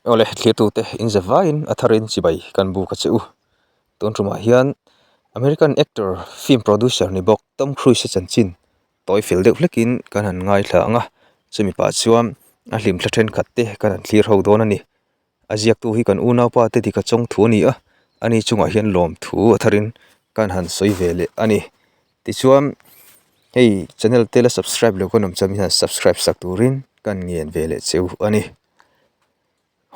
Awle thlirtute in za vaiin a tharin chibai kan buk a che u. Tun tumah hian American actor film producer ni bawk Tom Cruise a chanchin tawi fel deuh hlekin kan han ngaithla ang a, chumi pah chuan a hlimthla thenkhat te kan han thlir ho dawn a ni. A ziaktu hi kan unaupa te dika chawng thu a ni a, ani chungah hian lawmthu a tharin kan han sawi ve leh a ni. Tichuan hei channel te la subscribe lo kan awm chuan min han subscribe sak turin kan ngen ve leh cheu a ni.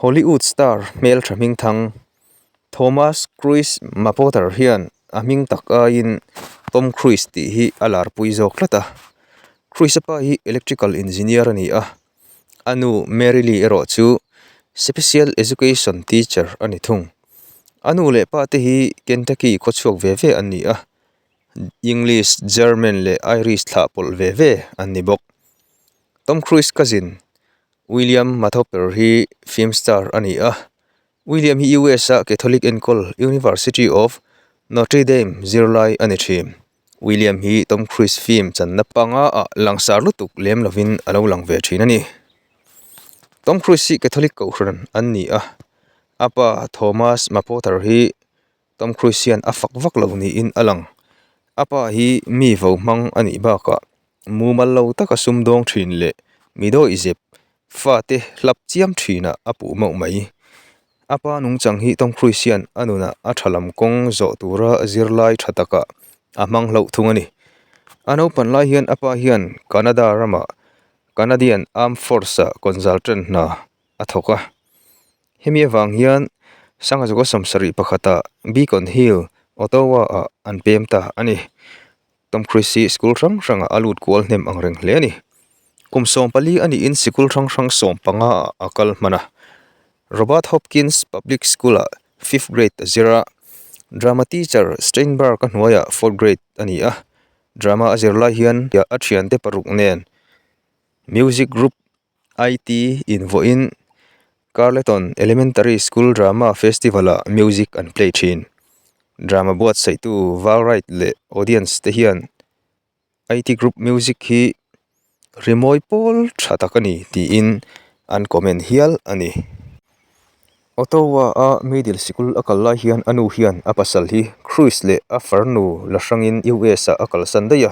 Hollywood star hmeltha hmingthang Thomas Cruise Mapother hian a hming tak aiin Tom Cruise tih hi a larpui zawk tlat a. Cruise-a pa hi electrical engineer a ni a. A nu Mary Lee erawh chu Special Education teacher a ni thung. A nu leh pa te hi Kentucky khawchhuak ve ve an ni a, English, German leh Irish thlah pawlh ve ve an ni bawk. Tom Cruise cousin William Mathoper hi film star a ni a, William hi US a Catholic enkawl University of Notre Dame zirlai a ni thin. William hi Tom Cruise film channa panga ah langsar lutuk lem lovin a lo lang ve thin a ni. Tom Cruise hi Catholic kohhran an ni a, a pa Thomas Mapother hi Tom Cruise hian a fak vak lo niin a lang. A pa hi mi vo hmang a nih bakah mumal lo taka sumdawng thin leh mi dawihzep fate hlap chiam thinah a puh mauh mai. A pa nungchang hi Tom Cruise hian a nunah a tha lam kawng zawh tura zirlai tha takah a hmang hlauh thung a ni. A naupan lai hian a pa hian Canada ramah Canadian Armed Force-ah consultant hna a thawk a. Hemi avang hian Sangha 27 pakhatah Beacon Hill, Ottawa-ah an pem ta a ni. Tom Cruise hi school hrang hrangah a lut kual hnem ang reng hle a ni. Kum 14 a niin sikul hrang hrang 15 ah a kal hman a. Robert Hopkins Public School-ah fifth grade a zir a, drama teacher Steinberg a hnuaiah fourth grade a ni a. Drama a zir lai hian a thiante paruk nen music group IT invuahin Carleton Elementary School Drama Festival-ah music an play thin. Drama buatsaihtu Val Wright leh audience te hian IT Group music hi rimawi pawl tha tak a ni tiin an comment hial a ni. Ottawa-a middle sikul a kal lai hian a nu hian a pasal hi Cruise leh a farnu la hrangin US-ah a kalsan daih a.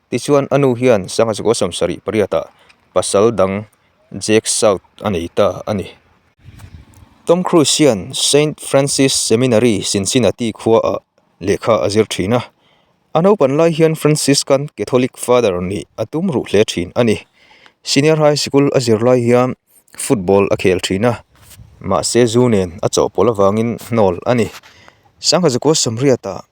Tichuan a nu hian sangha chukua 78 ah pasal dang Jack South a nei ta a ni. Tom Cruise hian Saint Francis Seminary, Cincinnati khuaah lehkha a zir thin a. A naupan lai hian Franciscan Catholic Father nih a tum ruh hle thin a ni. Senior High Sikul a zir lai hian football a khel thin a, mahse zu nen a chawhpawlh avangin hnawl a ni. Sangha chukua 80 ah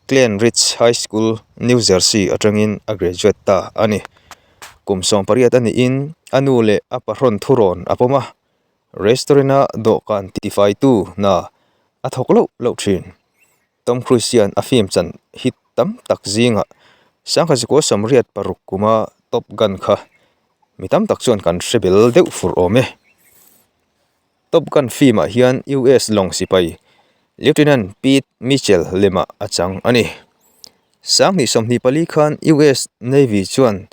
Glen Ridge High School, New Jersey atangin a graduate ta a ni. Kum 18 a niin a nu leh a pahrawn thurawn a pawm a, restaurant-a dawhkan tifaitu hna a thawk loh loh thin. Tom Cruise hian a film chan hit tam tak zingah 1986 kuma Top Gun kha mi tam tak chuan kan hre bel deuh fur awm e. Top Gun film-ah hian US lawng sipai Lieutenant Pete Mitchell lemah a chang a ni. 2024 khan US Navy chuan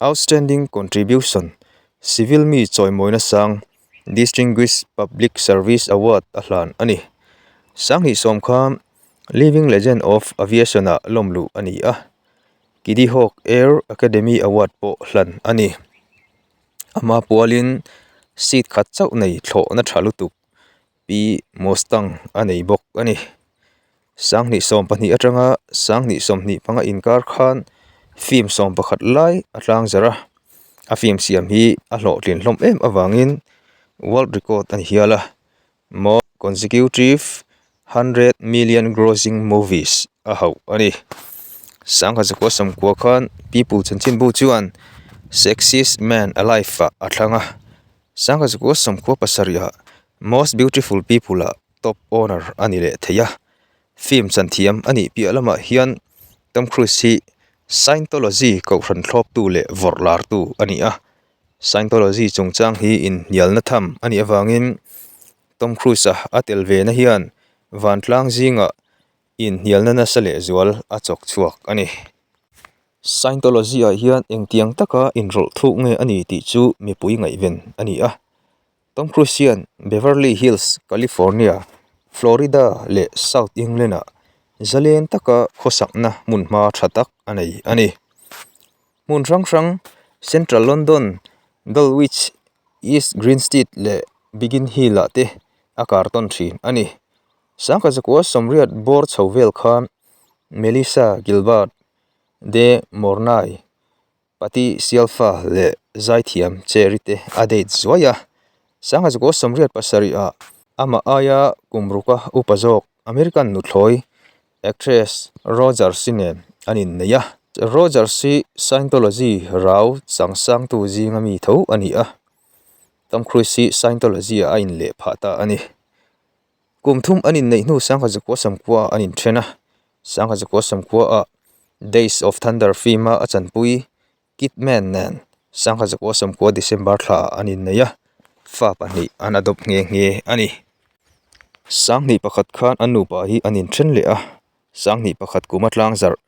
Outstanding Contribution, Civil mi chawimawina sang, Distinguished Public Service Award a hlan a ni. 2010 khan Living Legend of Aviation-ah lawmluh a ni a, Kitty Hawk Air Academy Award pawh hlan a ni. Ama pualin seat khat chauh nei thlawhna tha lutuk Pi Mustang a nei bawk a ni. 2012 atanga 2025 inkar khan film 11 lai a tlang zarh a, a film siam hi a hlawhtlin hlawm em avangin world record a ni hial a. Most consecutive 100 million grossing movies a hauh a ni. 1990 khan People chanchinbu chuan Sexiest Man Alive ah a thlang a, 1997 ah Most Beautiful People ah top honor a ni leh thei a. Film chanthiam a nih piah lamah hian Tom Cruise hi Scientology kohhran thlawptu leh vawrh lartu a ni a. Scientology chungchang hi inhnialna tham a nih avangin Tom Cruise-a a tel ve na hian vantlang zingah inhnialna nasa lehzual a chawk chhuak a ni. Scientology-ah hian engtiang taka inrawlh thuk nge a ni tih chu mipui ngaihven a ni a. Tom Cruise hian Beverly Hills, California, Florida leh South England-ah zalen taka khawsakna hmunhma tha tak a nei a ni. Hmun hrang hrang Central London, Dulwich, East Grinstead leh Biggin Hill-ah te a kar tawn thin a ni. Sangkhat zakua sawmriat bawr chho vel khan Melissa Gilbert de Mornay Pati Sialfa leh Zaithiam Cherry te a date zuai a. Sangha zakua 87 ah amah aia kum ruka upa zawk American nuthlawi actress Rogers-i nen an innei a. Rogers hi Scientology rau changsangtu zinga mi tho a ni a. Tom Cruise hi Scientology ah a inleh phah ta a ni. Kum thum an inneih hnu Sangha zakua 90 ah an inthen a. Sangha zakua 90 ah Days of Thunder film a a chanpui Kidman nen Sangha zakua 90 December thla ah an innei a, fa pahnih an adopt nghe nghe a ni. Sanghnih pakhat khan an nupa hi an inthen leh a, sanghnih pakhat kuma tlang zarh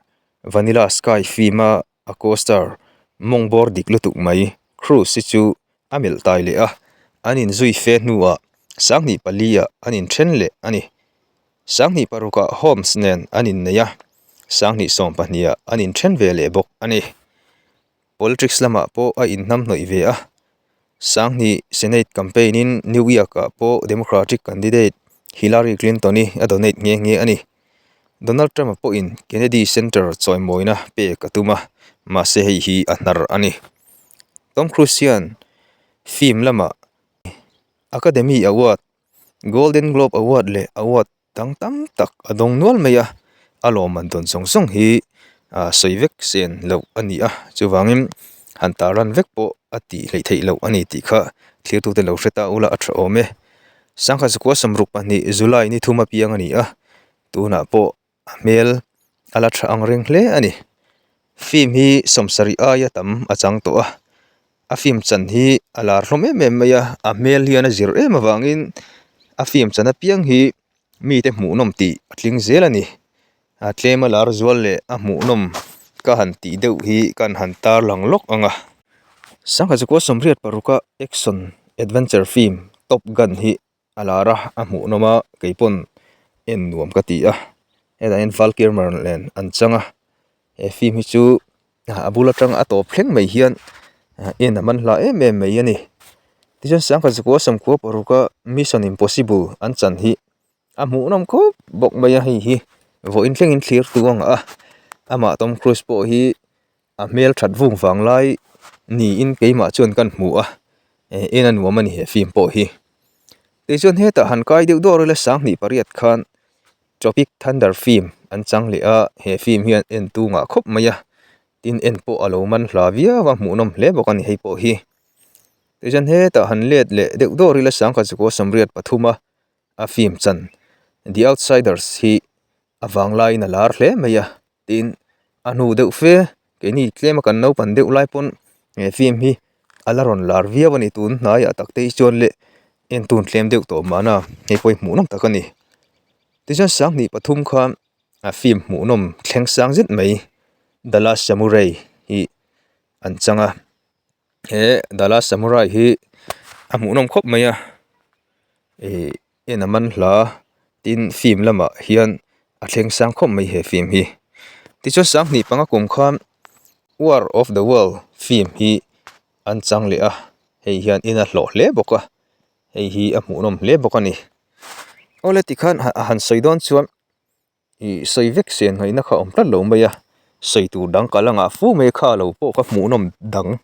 Vanilla Sky film a a co-star mawng bawr dik lutuk mai Cruise hi chu a melh tai leh a, an inzui fe hnuah sanghnih pali ah an inthen leh a ni. Sanghnih parukah Holmes nen an innei a, sanghnih 12 ah an inthen ve leh bawk a ni. Politics lamah pawh a inhnamhnawih ve a, sanghnih Senate campaign in New York ah pawh Democratic candidate Hillary Clinton-i a donate nghe nghe a ni. Donald Trump-a pawhin Kennedy Center chawimawina pek a tum a, mahse hei hi a hnar a ni. Tom Cruise hian film lamah Academy Award, Golden Globe Award leh award dang tam tak a dawng nual mai a, a lawmman dawn zawng zawng hi ah sawi vek sen loh a ni a, chuvangin han tarlan vek pawh a tih hleih theih loh a ni tih kha thirtute lo hre ta ula a tha awm e. Sangha zakua 62 July ni thum apiang a ni a, tunah pawh a hmel a la tha ang reng hle a ni. Film hi 70 aia tam a chang tawh a, a film chan hi a lar hlawm em em mai a, a hmel hian a zir em avangin a film chan apiang hi mite hmuhnawm tih a tling zel a ni. A tlem a lar zual leh a hmuhnawm ka han tih deuh hi kan han tarlang lawk ang a. Sangha zakua 86 a action adventure film Top Gun hi a lar a, a hmuhnawm a keipawn en nuam ka ti a. Hetah hian Val Kilmer nen an chang a, he film hi chu a bul atang a tawp thleng mai hian en a man hla em em mai a ni. Tichuan sangha zakua 96 a Mission Impossible an chan hi a hmuhnawm khawp bawk mai a hei hi vawiin thlengin thlir tu ang a amah Tom Cruise pawh hi a hmel that vung vang lai niin keimah chuan kan hmu a eh en a nuam a ni he film pawh hi tichuan hetah han kai deuh dawr ila 28 khan Tropic Thunder film an chang leh a he film hian en tu ngah khawp mai a tin en pawh a lo man hla viau a hmuhnawm hle bawk a ni hei pawh hi tichuan hetah han let leh deuh dawr ila 1983 a. A film chan The Outsiders hi a vanglaiin a lar hle mai a, tin a hnu deuh fe keini tlema kan naupan deuh lai pawn he film hi a la rawn lar viau a ni tun hnaiah tak te hi chuan leh en tun tlem deuh tawh mahna hei pawh hi hmuhnawm tak a ni. Tichuan 23 khan a film hmuhnawm thleng sang zet mai The Last Samurai hi an chang a. He The Last Samurai hi a hmuhnawm khawp mai a ih en a man hla tin film lamah hian a thleng sang khawp mai he film hi tichuan 25 kum khan War of the World film hi an chang leh a hei hian en a hlawh hle bawk a hei hi a hmuhnawm hle bawk a ni awle tikhan a han sawi dawn chuan. Ih sawi vek sen ngaihna kha a awm tlat lo mai a, sawi tur dang ka la ngah fu mai kha lo pawh ka hmuhnawm dang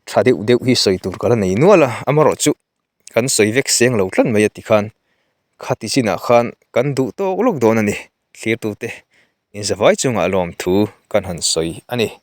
tha deuh deuh hi sawi tur ka la nei nual a, amaherawhchu kan sawi vek seng lo tlat mai a tikhan khati chinah khan kan duh tawk lawk dawn a ni, thlirtute inzavai chungah lawmthu kan han sawi a ni.